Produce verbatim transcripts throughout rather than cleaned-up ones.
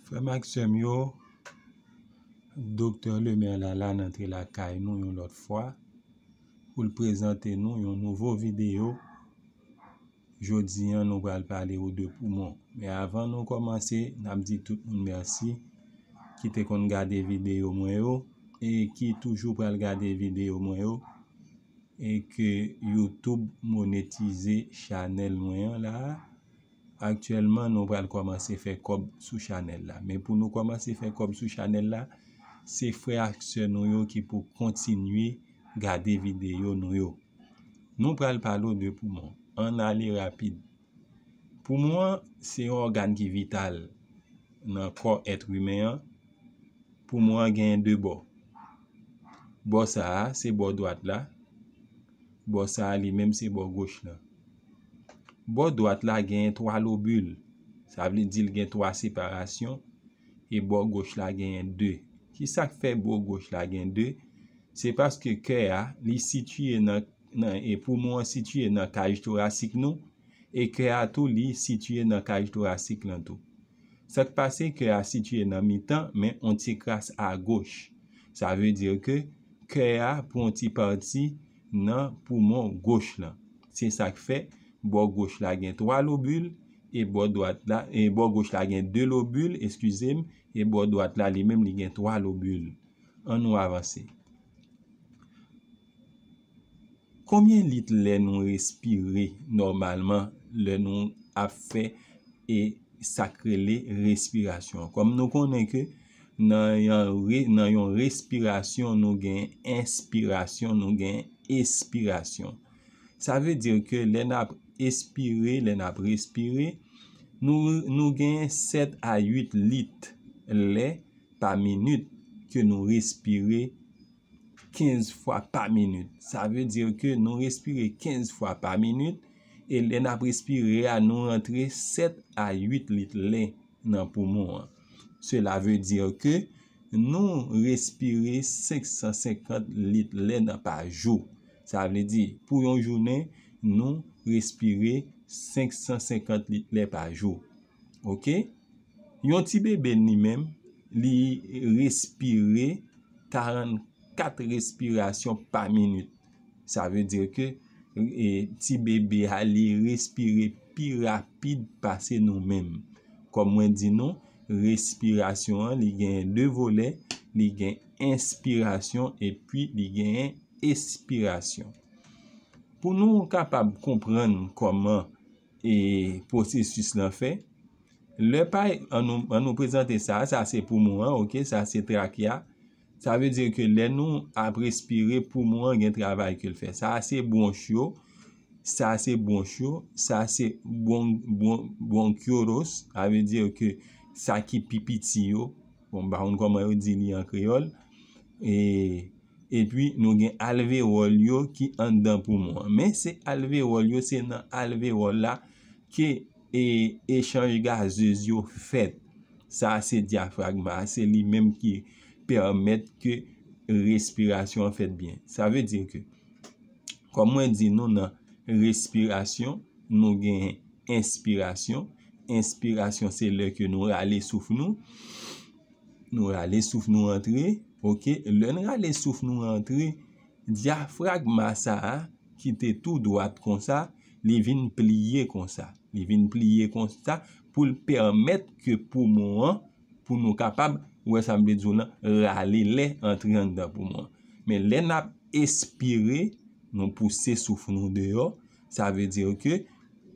Frè m ak sè m yo, Doktè Lemaire la la nan antre lakay nou yon lòt fwa pou l prezante nou yon nouvo videyo. Jodi a, nou pral pale ou de poumon. Men avan nou kòmanse, n ap di tout moun mèsi ki te konn gade videyo mwen yo e ki toujou pral gade videyo mwen yo e ke YouTube monetize chanèl mwen an la a. Aktyèlman, nou pral kòmanse fè kòb sou chanèl la. Men pou nou kòmanse fè kòb sou chanèl la, se frè ak sè nou yo ki pou kontinye gade videyo nou yo. Nou pral pale w de poumon. Ann ale rapid. Poumon an se yon ògàn ki vital nan kò èt imen an. Poumon an genyen de bò. Bò sa a se bò dwat la. Bò sa a li menm se bò goch lan. Bò dwat la genyen twa lobil. Sa vle di l gen twa separasyon. E bò goch la genyen de. Kisa k fè bò goch la gen de? Se paske kè a, li sitiye nan, nan, e poumon an sitiye nan kaj torasik nou, e kè a tou, li sitiye nan kaj torasik lan tou. Sa k pase, kè a sitiye nan mitan, men on ti kras agoch. Sa vle di ke kè a pran on ti pati nan poumon goch lan. Se sa k fè bò goch la gen twa lobil, e bò dwat la, e bò goch la gen de lobil, eskize m, e bò dwat la li menm li gen twa lobil. Ann nou avanse. Konbyen lit lè nou respire nòmalman lè nou ap fè e sa k rele respirasyon? Kòm nou konnen ke nan yon re-, nan yon respirasyon, nou gen enspirasyon, nou gen espirasyon. Sa vle di ke lè n ap espire, lè n ap respire, nou, nou gen sèt a uit lit lè pa minit ke nou respire kenz fwa pa minit. Sa vle di ke nou respire kenz fwa pa minit, e lè n ap respire a, nou rantre sèt a uit lit lè nan poumon an. Sela vle di ke nou respire senk san senkant lit lè nan pa jou. Sa vle di, pou yon jounen, nou respire senk san senkant lit lè pa jou. Oke? Yon ti bebe li menm, li respire karannkat respirasyon pa minit. Sa vle di ke, e, ti bebe a, li respire pi rapid pase nou menm. Kòm mwen di nou, respirasyon an, li gen de volè, li gen enspirasyon epi li gen espirasyon. Pou nou kapab konprann kòman e pwosesis lan fè, lè pa, an nou, an nou prezante sa, sa se poumon an, oke, sa se trakya. Sa vle di ke lè nou ap respire, poumon an gen travay ke l fè. Sa se bwonch yo, sa se bwonch yo, sa se bwon-, bwon-, bronchioles, sa vle di ke sa ki pi piti yo. Bon, m pa konn kòman yo di li an kreyòl. E, epi nou gen alvewòl yo ki anndan poumon an. Men se alvewòl yo, se nan alvewòl la ke, e, echanj gazez yo fèt. Sa se dyafragma, se li menm ki pèmèt ke respirasyon an fèt byen. Sa vle di ke, kòm mwen di nou nan respirasyon, nou gen enspirasyon. Enspirasyon se lè ke nou rale souf nou. Nou rale souf nou antre. Oke, lè n rale souf nou antre, dyafragma sa a ki te tou dwat konsa, li vin pliye konsa. Li vin pliye konsa pou l pèmèt ke poumon an, pou nou kapab, wè sa m vle di w lan, rale lè antre anndan poumon an. Men lè n ap espire, nou pouse souf nou deyò, sa vle di ke,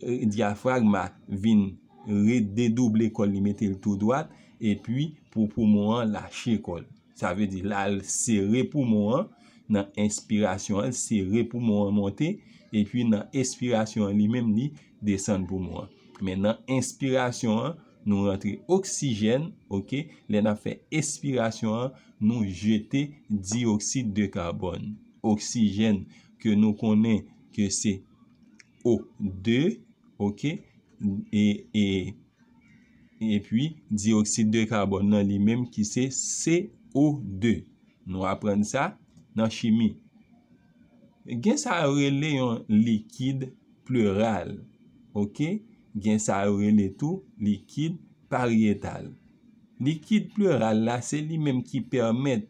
e, dyafragma vin rededouble kò l, li mete l tou dwat, epi pou poumon an lache kò l. Sa vle di, l al sere poumon an, nan enspirasyon an, l sere poumon an monte, epi nan espirasyon an, li menm, li desann poumon an. Men nan enspirasyon an, nou rantre oksijèn, oke? Lè n ap fè espirasyon an, nou jete diyoksid de kabòn. Oksijèn ke nou konnen ke se O de, oke? E, e, epi diyoksid de kabòn nan li menm ki se C O de. Nou aprann sa nan chimi. Gen sa yo rele yon likid pleral. Oke? Gen sa yo rele tou likid paryetal. Likid pleural la, se li menm ki pèmèt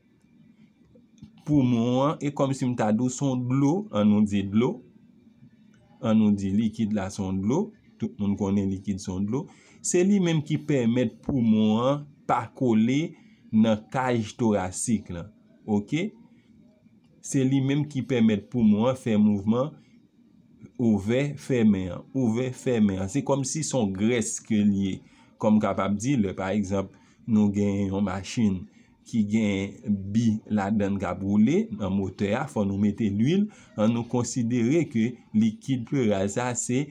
poumon an, e kòmsi m ta di w se yon dlo, an nou di dlo, an nou di likid la se yon dlo, tout moun konnen likid se yon dlo, se li menm ki pèmèt poumon an pa kole nan kaj torasik lan. Oke? Se li menm ki pèmèt poumon an fè mouvman ouvè, fèmen an, ouvè, fèmen an. Se kòmsi se yon grès ke l ye. Kòm m kapab di, lè pa egzanp, nou gen yon machin ki gen bi ladan l k ap woule nan motè a, fò nou mete lwil, an nou konsidere ke likid pleural sa, se,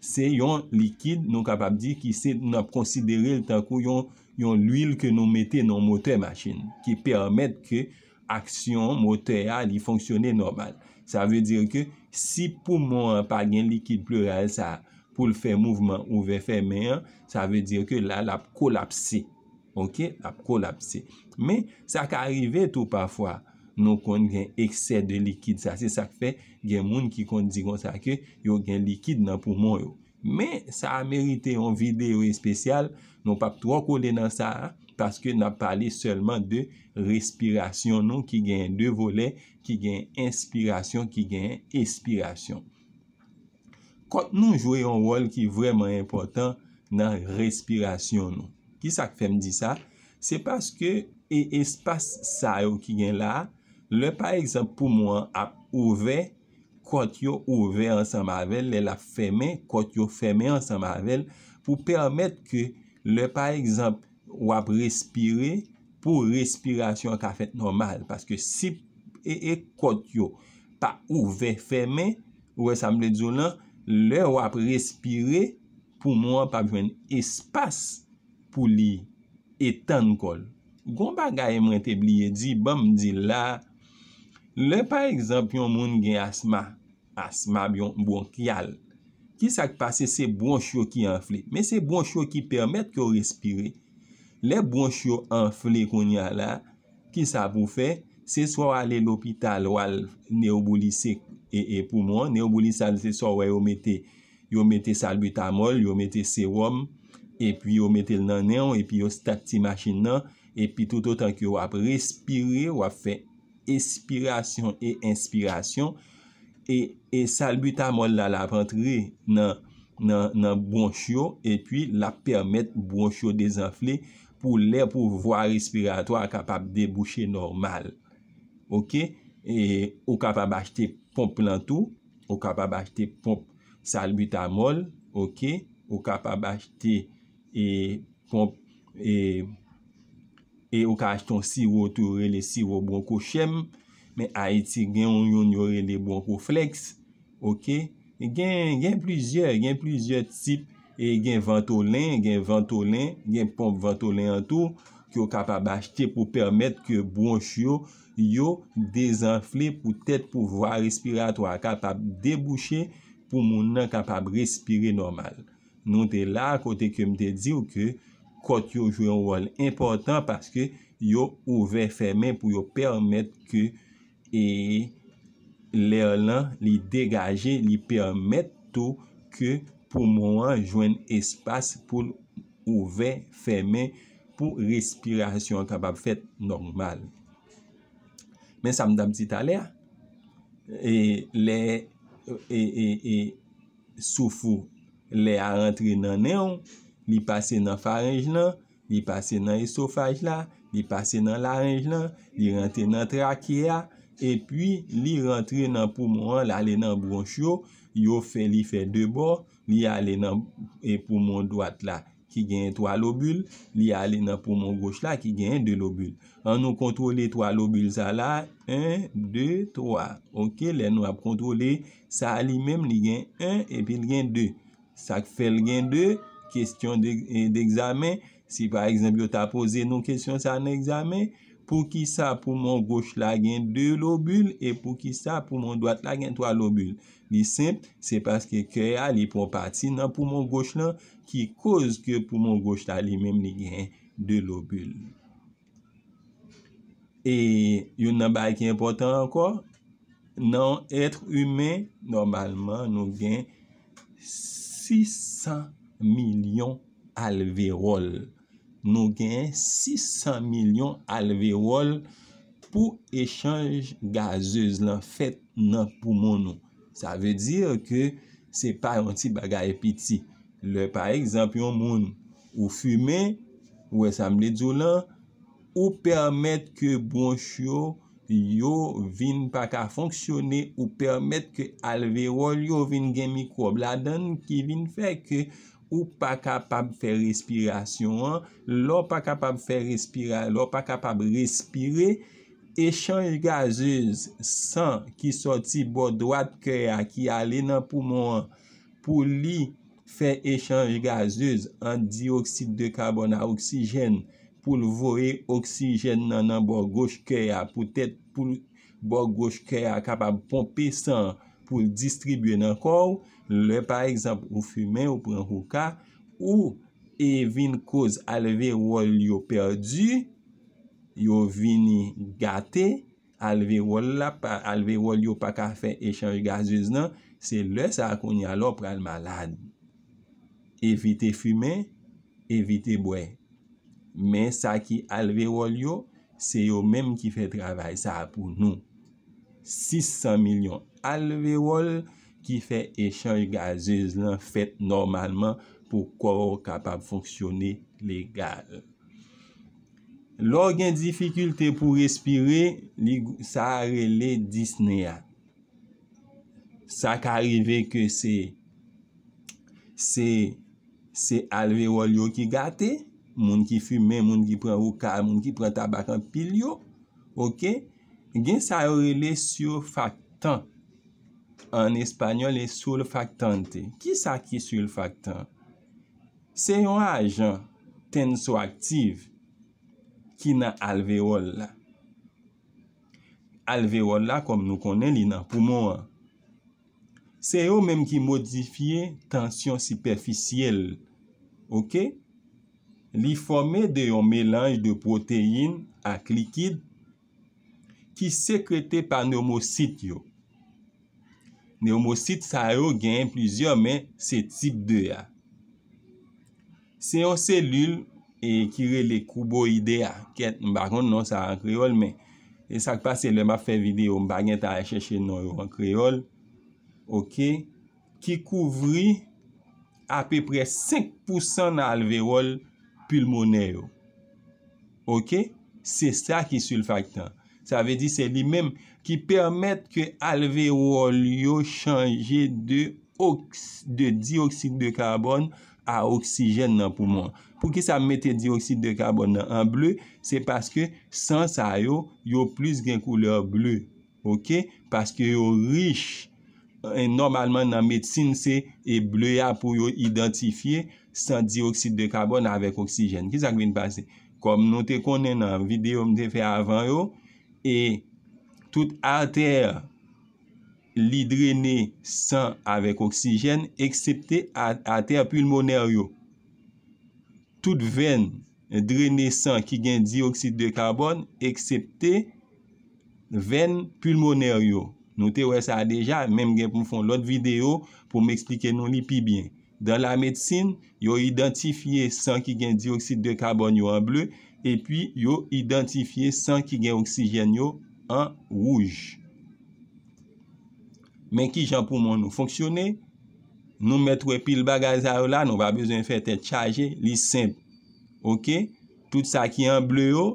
se yon likid, nou kapab di ki se, n ap konsidere l tankou yon, yon lwil ke nou mete nan motè machin, ki pèmèt ke aksyon motè a, li fonksyone nòmal. Sa vle di ke si poumon an pa gen likid pleural sa pou l fè mouvman ouvè fèmen an, sa vle di ke la, l ap kolapse. Oke? L ap kolapse. Men, sa ka rive tou pafwa, nou konn gen eksè de likid sa. Se sa k fè gen moun ki konn di konsa ke yo gen likid nan poumon yo. Men, sa a merite yon videyo espesyal. Nou p ap twò kole nan sa a, paske n ap pale sèlman de respirasyon nou ki gen de volè, ki gen enspirasyon, ki gen espirasyon. Kòt nou jwe yon wòl ki vrèman enpòtan nan respirasyon nou. Ki sa k fè m di sa? Se paske e espas sa yo ki gen la a, lè pa egzanp poumon an ap ouvè, kòt yo ouvè ansanm avè l, lè l ap fèmen, kòt yo fèmen ansanm avè l, pou pèmèt ke lè pa egzanp w ap respire, pou respirasyon an ka fèt nòmal. Paske si e, e kòt yo pa ouvè, fèmen, ou wè sa m vle di w lan, lè w ap respire, poumon an p ap jwenn espas pou li etann kò l. Gon bagay mwen te bliye di, ban m di l la. Lè pa egzanp yon moun gen asma, asma bwon-, bwonkyal, ki sa k pase? Se bwonch yo ki anfle. Men se bwonch yo ki pèmèt ke w respire. Lè bwonch yo anfle kounye a la, ki sa pou w fè? Se swa w ale lopital, w al newboulize e, e poumon an. Newboulisal se sa w wè yo mete, yo mete salbitamòl, yo mete sewòm, epi yo mete l nan nen w, epi yo stat ti machin nan, epi toutotan ke w ap respire, w ap fè espirasyon e enspirasyon, e, e salbitamòl la, l ap antre nan, nan, nan bwonch yo, epi l ap pèmèt bwonch yo dezanfle pou lè pou vwa respiratwa a kapab debouche nòmal. Oke? E ou kapab achte ponp lan tou, ou kapab achte ponp salbitamòl, oke? Ou kapab achte, e, ponp, e, e ou ka achte yon siwo tou, yo rele siwo bwonkochèm. Men Ayiti gen yon, youn yo rele bwonkoflèks. Oke? Gen, gen plizyè, gen plizyè tip, e gen vantolen, gen vantolen, gen ponp vantolen an tou, ke w kapab achte pou pèmèt ke bwonch yo, yo dezanfle poutèt pou vwa respiratwa a kapab debouche pou moun nan kapab respire nòmal. Nou te la kote ke m te di w ke kòt yo jwe yon wòl enpòtan paske yo ouvè fèmen pou yo pèmèt ke, e, lè lan li degaje, li pèmèt tou ke poumon an jwenn espas pou l ouvè, fèmen, pou respirasyon an kapab fèt nòmal. Men sa m t ap di talè a, e, lè, e, e, e, souf ou, lè a rantre nan nen w, li pase nan farenj lan, li pase nan esofaj la, li pase nan larenj lan, li rantre nan trake a, epi li rantre nan poumon an, l ale nan bwonch yo, yo fè li fè de bò, li ale nan, e, poumon dwat la ki genyen twa lobil, li ale nan poumon goch la ki genyen de lobil. An nou kontwole twa lobil sa la, en, de, twa. Oke, lè nou ap kontwole sa a li menm, li gen en epi l gen de. Sa k fè l gen de, kesyon de, e, degzamen, si pa egzanp yo ta poze nou kesyon sa a nan egzamen, poukisa poumon goch la gen de lobil e poukisa poumon dwat la gen twa lobil? Li senp, se paske kè a, li pran pati nan poumon goch lan, ki koz ke poumon goch la li menm li gen de lobil. E youn nan bagay ki enpòtan ankò, nan èt imen, nòmalman, nou gen sis san milyon alvewòl. nou genyen sis san milyon alvewòl pou echanj gazez lan fèt nan poumon nou. Sa vle di ke se pa yon ti bagay piti. Lè, pa egzanp, yon moun ou fimen, ou wè sa m vle di w lan, ou pèmèt ke bwonch yo, yo vin pa ka fonksyone, ou pèmèt ke alvewòl yo vin gen mikwòb ladan l ki vin fè ke ou pa kapab fè respirasyon an. Lè w pa kapab fè respira-, lè w pa kapab respire, echanj gazez san ki sòti bò dwat kè a, ki ale nan poumon an, pou li fè echanj gazez ant diyoksid de kabòn a oksijèn, pou l voye oksijèn nan nan bò goch kè a, poutèt pou bò goch kè a kapab ponpe san pou l distribye nan kò w. Lè, pa egzanp, ou fimen, ou pran houka, ou e vin koz alvewòl yo pèdi, yo vini gate, alvewòl la, pa, alvewòl yo pa ka fè echanj gazez nan, se lè sa a kounye a la w pral malad. Evite fimen, evite bwè. Men sa ki alvewòl yo, se yo menm ki fè travay sa a pou nou. Sis san milyon alvewòl ki fè echanj gazez lan fèt nòmalman pou kò w kapab fonksyone legal. Lè w gen difikilte pou respire, li, sa a rele disneya. Sa ka rive ke se, se, se alvewòl yo ki gate, moun ki fimen, moun ki pran houka, moun ki pran tabak anpil yo, oke? Gen sa yo rele surfaktan. An espanyòl, e surfactante. Kisa ki surfaktan? Se yon ajan tensoaktif ki nan alvewòl la. Alvewòl la, kòm nou konnen, li nan poumon an. Se yo menm ki modifye tansyon sipèfisyèl, oke? Li fòme de yon melanj de pwoteyin ak likid ki sekrete pa newomosit yo. Newomosit sa yo genyen plizyè, men se tip de a. Se yon selil, e, ki rele kuboide a. Kèt, m pa konn non sa an kreyòl, men e sa k pase lè m ap fè videyo, m pa gentan al chèche non yo an kreyòl. Oke? Ki kouvri apeprè senk pousan nan alvewòl pilmonè yo. Oke? Se sa ki silfaktan. Sa vle di se li menm ki pèmèt ke alvewòl yo chanje de oks-, de diyoksid de kabòn a oksijèn nan poumon an. Poukisa m mete diyoksid de kabòn nan an ble? Se paske san sa yo, yo plis gen koulè ble. Oke? Paske yo rich. E nòmalman nan medsin se e ble a pou yo idantifye san diyoksid de kabòn avèk oksijèn. Kisa k vin pase? Kòm nou te konnen nan videyo m te fè avan yo, e tout atè li drene san avèk oksijèn, eksepte a-, atè pilmonè yo. Tout vèn drene san ki gen diyoksid de kabòn, eksepte vèn pilmonè yo. Nou te wè sa deja, men m gen pou m fè yon lòt videyo pou m eksplike nou li pi byen. Dan la medsin, yo idantifye san ki gen diyoksid de kabòn yo an ble, epi yo idantifye san ki gen oksijèn yo an wouj. Men kijan poumon nou fonksyone, nou mèt wè pil bagay sa yo la, nou pa bezwen fè tèt chaje, li senp. Oke? Tout sa ki an ble yo,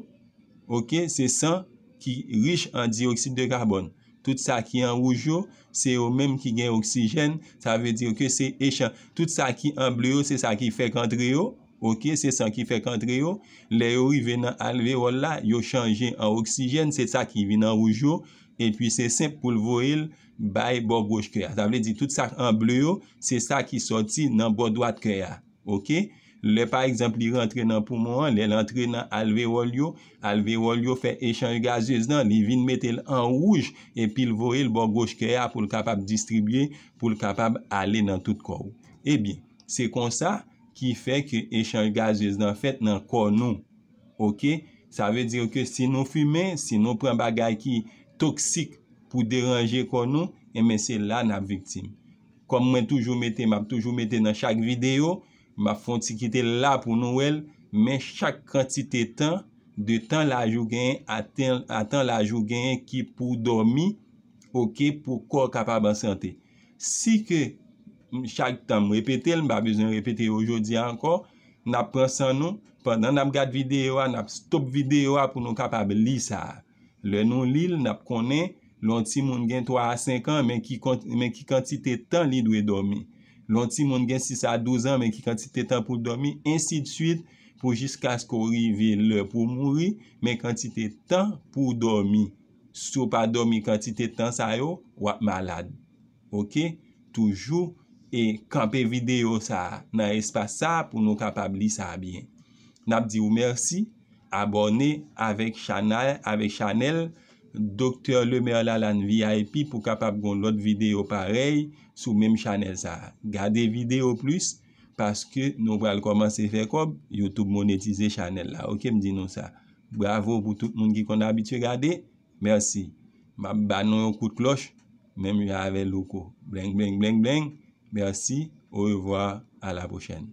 oke, se san ki rich an diyoksid de kabòn. Tout sa ki an wouj yo, se yo menm ki gen oksijèn, sa vle di ke se echanj. Tout sa ki an ble yo, se sa ki fèk antre yo, oke, se san ki fèk antre yo. Lè yo rive nan alvewòl la, yo chanje an oksijèn, se sa ki vin an wouj yo, epi se senp pou l voye l bay bò goch kè a. Sa vle di tout sa k an ble yo, se sa ki sòti nan bò dwat kè a. Oke? Lè, pa egzanp, li rantre nan poumon an, lè l antre nan alvewòl yo, alvewòl yo fè echanj gazez lan, li vin mete l an wouj, epi l voye l bò goch kè a pou l kapab distribye, pou l kapab ale nan tout kò w. Ebyen, se konsa ki fè ke echanj gazez lan fèt nan kò nou. Oke? Sa vle di ke si nou fimen, si nou pran bagay ki toksik pou deranje kò nou, enben se la n ap viktim. Kòm mwen toujou mete, m ap toujou mete nan chak videyo, m ap fè yon ti kite l la pou nou wè l, Men chak kantite tan, de tan laj ou genyen a tan, a tan laj ou genyen ki pou w dòmi, oke, pou kò w kapab an sante. Si ke m, chak tan m repete l, m pa bezwen repete yo jodi a ankò, n ap pran san nou, pandan n ap gad videyo a, n ap stop videyo a pou nou kapab li sa a. Lè nou li l, n ap konnen lè yon timoun gen twa a senk an, men ki, men ki kantite tan li dwe dòmi. Lè yon timoun gen sis a douz an, men ki kantite tan pou l dòmi, ensi de swit, pou jiskaske w rive lè pou w mouri, men kantite tan pou w dòmi. Si w pa dòmi kantite tan sa yo, w ap malad. Oke? Toujou e kanpe videyo sa a nan espas sa a pou nou kapab li sa a byen. N ap di w mèsi, abòne avèk chanèl, avèk chanèl Doktè Lemaire Lalanne V I P pou kapab gon lòt videyo parèy sou menm chanèl sa a. Gade videyo plis, paske nou pral kòmanse fè kòb, YouTube monetize chanèl la. Oke, m di nou sa. Bravo pou tout moun ki konn abitye gade. Mèsi. M ap ba nou yon kout klòch, menm jan avè Louko. Bleng, bleng, bleng, bleng. Mèsi. Orevwa. A la pwochèn.